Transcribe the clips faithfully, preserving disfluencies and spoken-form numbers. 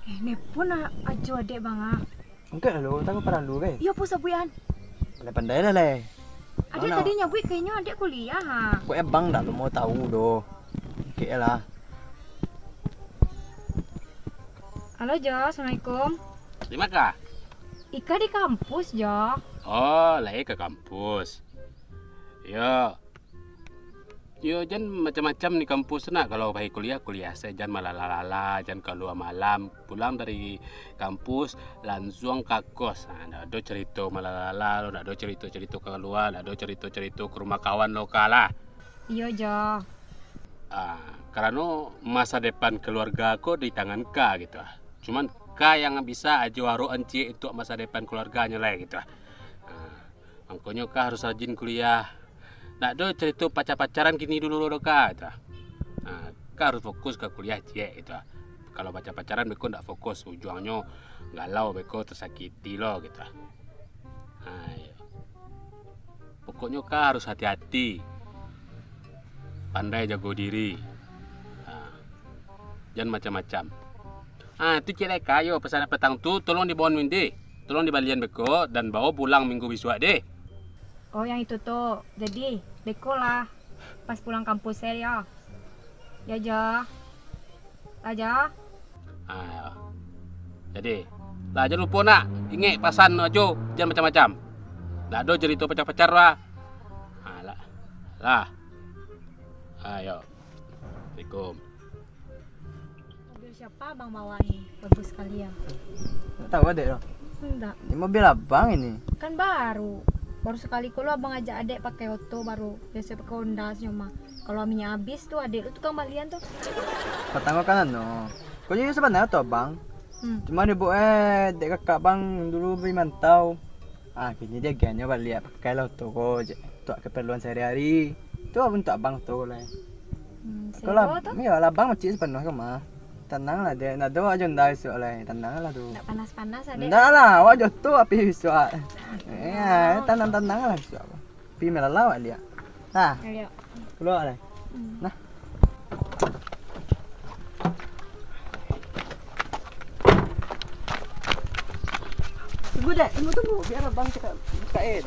Eh, nelpon a-, Ajo adek bang ah. Angkek lah lo, tangan paralu kan? Iyo, apo sabuik an? Pandai-pandai lah lai. Adek tadi nyabuik kayaknyo adek kuliah ha. Kok abang dak lo mau tahu doh. Angkek lah. Halo Jo, assalamualaikum. Di ma kah? Ika di kampus Jo. Oh, lai ka kampus. Yo, Yo, jan macam-macam di kampus tu nak. Kalau pai kuliah, kuliah se, jan malala-lala, jan kalua malam. Pulang dari kampus, lansuang ka kos. Ha, ndak ado carito malala-lala lo, ndak ado carito-carito kalua, ndak ado carito-carito ka rumah kawan lo ka lah. Iyo Jo. Ah, karano masa depan keluarga ko di tangan ka gitu ah. Cuman ka yang bisa Ajo arok-an ciek untuak masa depan keluarganyo lai gitu ah. Ah. Mangkonyo ka harus rajin kuliah. Ndak ado carito pacar-pacaran kini dulu doh ka, gitu. Nah, ka harus fokus ka kuliah ciek, gitu. Kalau pacar-pacaran beko ndak fokus, ujuangnyo galau beko tasakiti lo, gitu. Nah, iyo. Pokoknyo ka harus hati-hati. Pandai jago diri. Nah. Jan macam-macam. Ah, tu ciek lai ka yo, pasanan patang tu tolong dibaoan minde. Tolong dibalian beko dan bao pulang minggu bisuak deh. Oh, yang itu tu. Jadi, beko lah. Pas pulang kampus se yo. Yo Jo. Lah Jo. Ah, yo. Jadi, lah jan lupo nak. Ingek pasan Ajo, jan macam-macam. Ndak ado carito pacar-pacar lah. Ah, lah. Lah. Ah, yo. Assalamualaikum. Mobil siapa abang bawa ni? Bagus sekali ya. Ndak tahu adek tu. Ndak. Ini mobil abang ini. Kan baru. Baru sekali ko lo abang ajak adek pakai oto baru. Biasa pakai Honda senyum mah. Kalau aminyo habis tu adek lu tukang balian tu. Patang ko kan anu. Ko jadi sabananyo tu abang. Hmm. Cuma dibuek eh dek kakak bang dulu pai mantau. Ah, kini diagiahnyo baliak, pakai lah oto ko je. Untuak keperluan sehari-hari. Tu untuak abang oto ko lai. Hmm, Ko lah, sewa tu? Iyo lah, abang macik sapanuah ko mah. Tanang lah dek, ndak ado awak jo Honda bisuak lai. Tanang lah tu. Ndak panas-panas adek? Ndak lah, awak jo oto api bisuak. Eh, tanang-tanang lah bisuak. Pi malala awak liak. Nah. Ayo. Kalua lai. Hmm. Nah. Tunggu dek, tunggu, tunggu. Biar abang cakap buka air.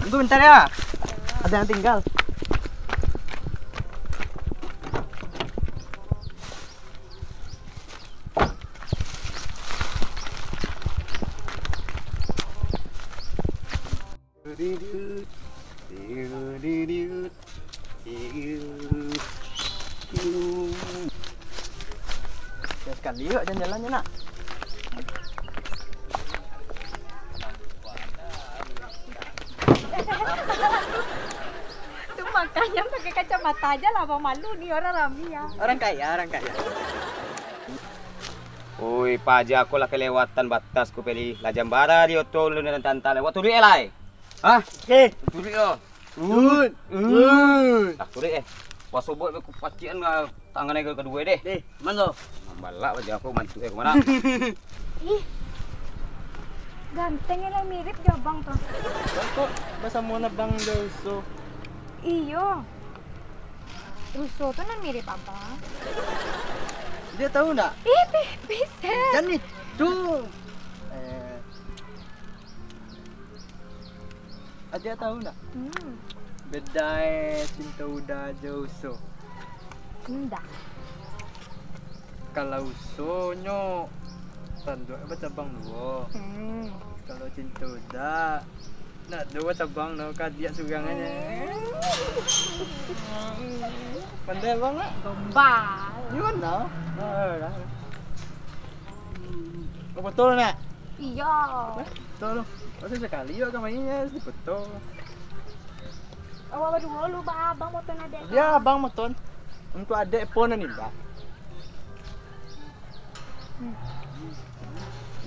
Tunggu bentar ya. Ada yang tinggal. Ya, sekali yuk jalan-jalan je nak. Tu makanya pakai kacamata aja lah, abang malu ni orang rami ya. Orang kaya, orang kaya. Oi, paja ko lah kelewatan batas ko, Peli. Lah jam bara di oto lu nan tanta lewat tu duit lai. Hah? Eh, tu duit yo. Tun. Tun. Lah tu duit eh. Pas sobok be ku pacian tangan ai kaduo deh. Eh, mano? Mambalak paja ko mantu eh ka mano? Ih. Ganteng lah mirip jo abang tu. Kok basamo abang jo Ruso? Iyo. Ruso tu nan mirip abang. Dia tahu ndak? Ih, pi-, pisan. Jan itu. Eh. Adia tahu ndak? Hmm. Bedae Cinta Uda jo Uso. Indak. Kalau Uso nyo tanduak bacabang duo. Hmm. Kalau Cinta Uda Ndak ado cabang no, kadiak surang aja. Pandai abang nak? Gombal. Di mana? Ah, dah. Kau betul nak? Iya. Betul. Masa sekali juga kau mainnya, betul. Awak berdua lu, Bang. Abang motor adek. Dia abang motor. Untuk adek pun ni, Mbak.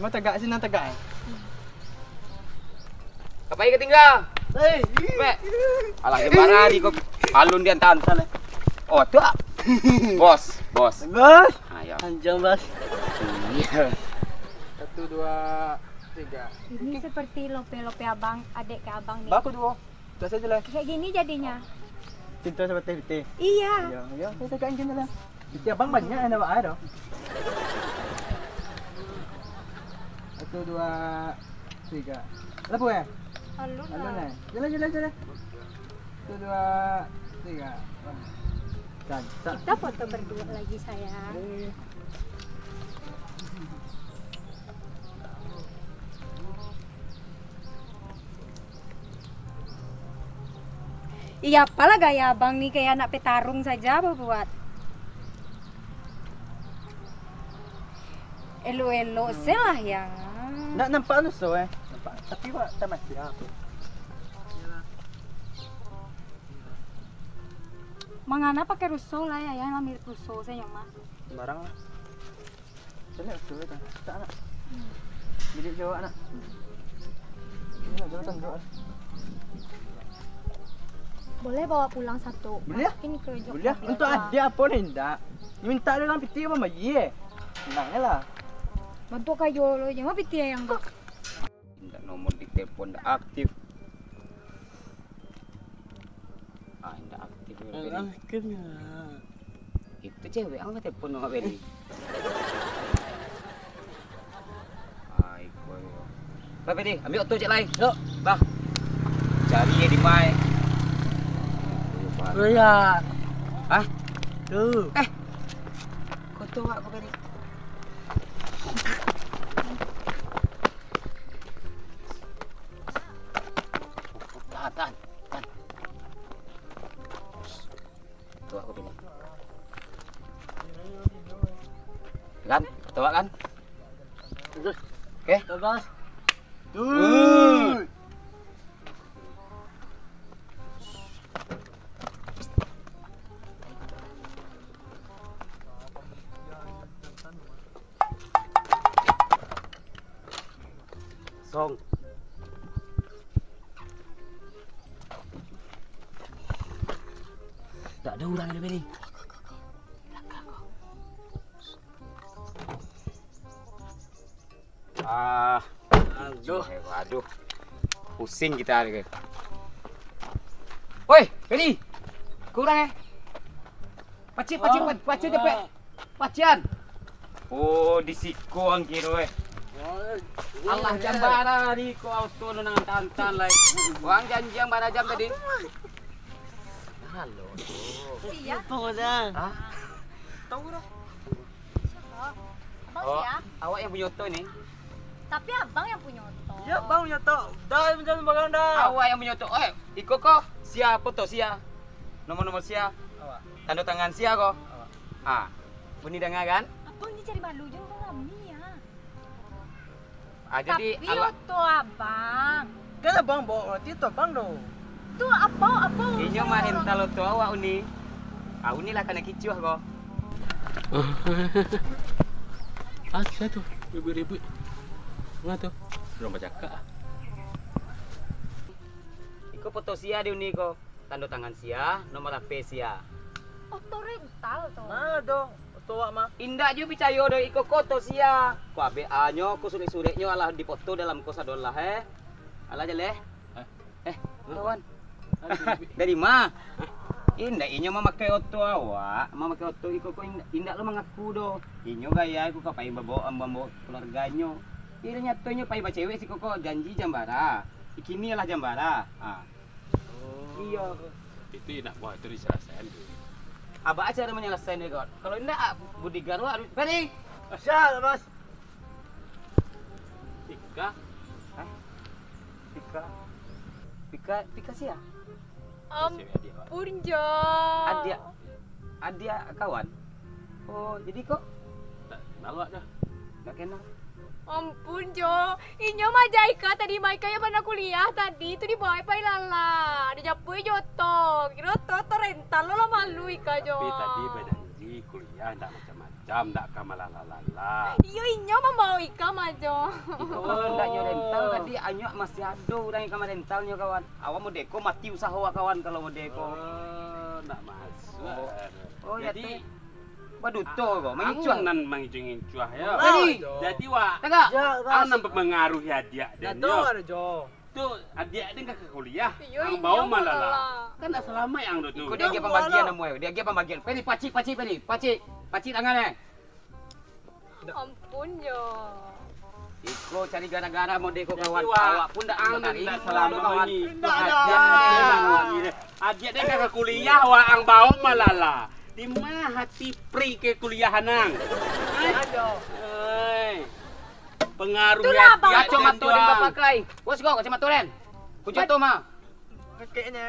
Mau tagak sini, tagak eh. Kapai ka tingga? Hei. Pek. Alah, gimana di kau? Alun dia antan sana. Oh, tu ah. Bos, bos. Bos. Ayo. Anjang, Bos. Iya. Satu, dua, tiga. Ini seperti lope-lope abang, adek ke abang nih. Baku dua. Biasa aja lah. Kayak gini jadinya. Cinta sama teh pitih. Iya. Iya, iya, kita kan cinta lah. Pitih abang banyak yang dapat air dah. Satu, dua, tiga. Lapu ya? Alun Alun lah. Eh. Jalan, jalan, jalan. Satu, dua, tiga. Kan, tak. Kita foto berdua lagi, sayang. Eh. Iya, apalah gaya abang ni, kayak anak petarung saja babuat. Elok-elok se lah, ya. Ndak nampak ruso, eh. Nampak, tapi wak tak mati apa. Mangana pakai ruso lah, ya, yang mirip ruso saja, Mak. Sembarang lah. Caliak tu, kan. Tak nak. Bilik jawab nak. Ini nak jawatan jawab. Boleh bawa pulang satu. Boleh? Masukin ke jok Boleh? mobil Untuk aja. Adik apa ni ndak? Ni minta dia dalam piti apa bayi eh? Tenang je lah. Bantu kayu lo je, mah piti yang tu. Indak nomor di telepon ndak aktif. Ah, indak aktif ni, Beli. Aktif ni. Itu cewek ang telepon nang Beli. Ah, iko yo. Bah, Beli, ambil oto cek lai. Yo. Bah. Cari ye di mai. Oh, iya. Hah? Tu. Eh. Koto awak ko, Beli. Tahan, tahan, tahan. Tu aku pilih. Kan? Ketawa kan? Oke? Bagus. Tuh. Song. Tak ada orang ada beri. Ah, aduh, aduh. Pusing kita ni. Woi, Beri. Kurang eh. Pacik, pacik, pacik cepek. Pacian. Oh, di siko ang kiro eh. Alah jambara di ko auto lu nang tantan lai. Wang janji ang bara jam tadi? Halo. Iya. Apa kau dah? Hah? Tahu dah. Siapa? Abang Oh, siapa? Awak yang punya oto ni. Tapi abang yang punya oto. Ya, abang punya oto. Dah, jangan sembarang dah. Awak yang punya oto. Eh, iko ko sia, foto sia. Nomor-nomor sia. Awak. Tanda tangan sia ko. Awak. Ah, bunyi dengar kan? Abang ni cari malu je orang rami ya. Ah, jadi tapi awak oto abang. Kan abang bawa roti tu abang tu. Tu apa, apa Inyo urusan mah orang? Rental oto awak Uni. Ah, Uni lah kana kicuah ko. Ah, sia tu. Ribut-ribut. Manga tu? Urang bacakak ah. Iko foto sia di Uni ko. Tando tangan sia, nomor H P sia. Oto rental tu. Nah, doh, oto awak mah. Indak jo picayo doh, iko ko oto sia. Ko abek anyo, ko surek-sureknyo alah dipoto dalam ko sadolah, eh. Alah jaleh. Eh, kawan. Dari ma? Indak inyo mamakai oto awak, mamakai oto iko ko indak, indak lo mangaku doh. Inyo gaya iko ka pai mambaok, mambaok keluarganyo. Tapi nyatonyo pai bacewek siko ko janji jambara. Kini alah jambara. Ah. Oh. Iyo. Itu indak buah, itu diselesaikan dulu. Abah cara menyelesaikan dek kau. Kalau indak, ah, bodyguard wak, Ferry. Siap, Bos. Pika. Hah? Pika. Pika, Pika sia? Ampun, Jo. Adiak. Adiak kawan? Oh, jadi kok? Tak kenal awak dah. Tak kenal. Ampun, Jo. Inyo mah aja Ika tadi, mah Ika yang pernah kuliah tadi tu dibawa pai lala. Dijapui jo oto. Kiro oto, oto rental lo lah malu Ika, Jo. Tapi tadi bajanji kuliah ndak macam-macam, ndak ka malala-lala. Iyo, inyo mambawa Ika mah, Jo. Iko kalau ndak nyo rental tadi, anyuak masih ado urang yang ka marentalnyo, kawan. Awak modeko mati usaho awak, kawan, kalau modeko. Oh, ndak masuk. Oh, ya, jadi, teh. Baduto ko, mangicuah. Ang nan mangicuah-ngicuah, yo. Jadi, jadi, wak, tagak. Ang nan mempengaruhi adiak den, yo. Tu, adiak den ka kuliah, iyo, ang bawa malala. Kan ndak salamaik ang tu. Iko diagiah pambagian namo, diagiah pambagian. Peli, pacik, pacik, Peli. Pacik, pacik tangan, eh. Ampun jo. Iko cari gara-gara mode ko, kawan. Awak pun ndak ang ndak salamaik kawan. Ndak ada. Ajiak deh ka kuliah, wak ang baok malala. Di ma hati pri ka kuliah anang? Hah? Oi. Pengaruh. Itulah abang. Kacamato den bapakai. Bos ko, kacamato den. Kujo tu mah. Kakeknyo.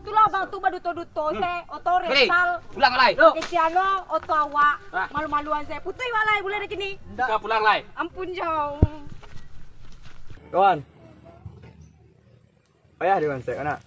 Itulah abang tu baduto-duto se, oto rental. Pulang lai. Kesiano, oto awak. Malu-maluan se. Putuih wak lai, buliah dari kini. Ka pulang lai. Ampun jo. Kawan. Payah di mansek, anak.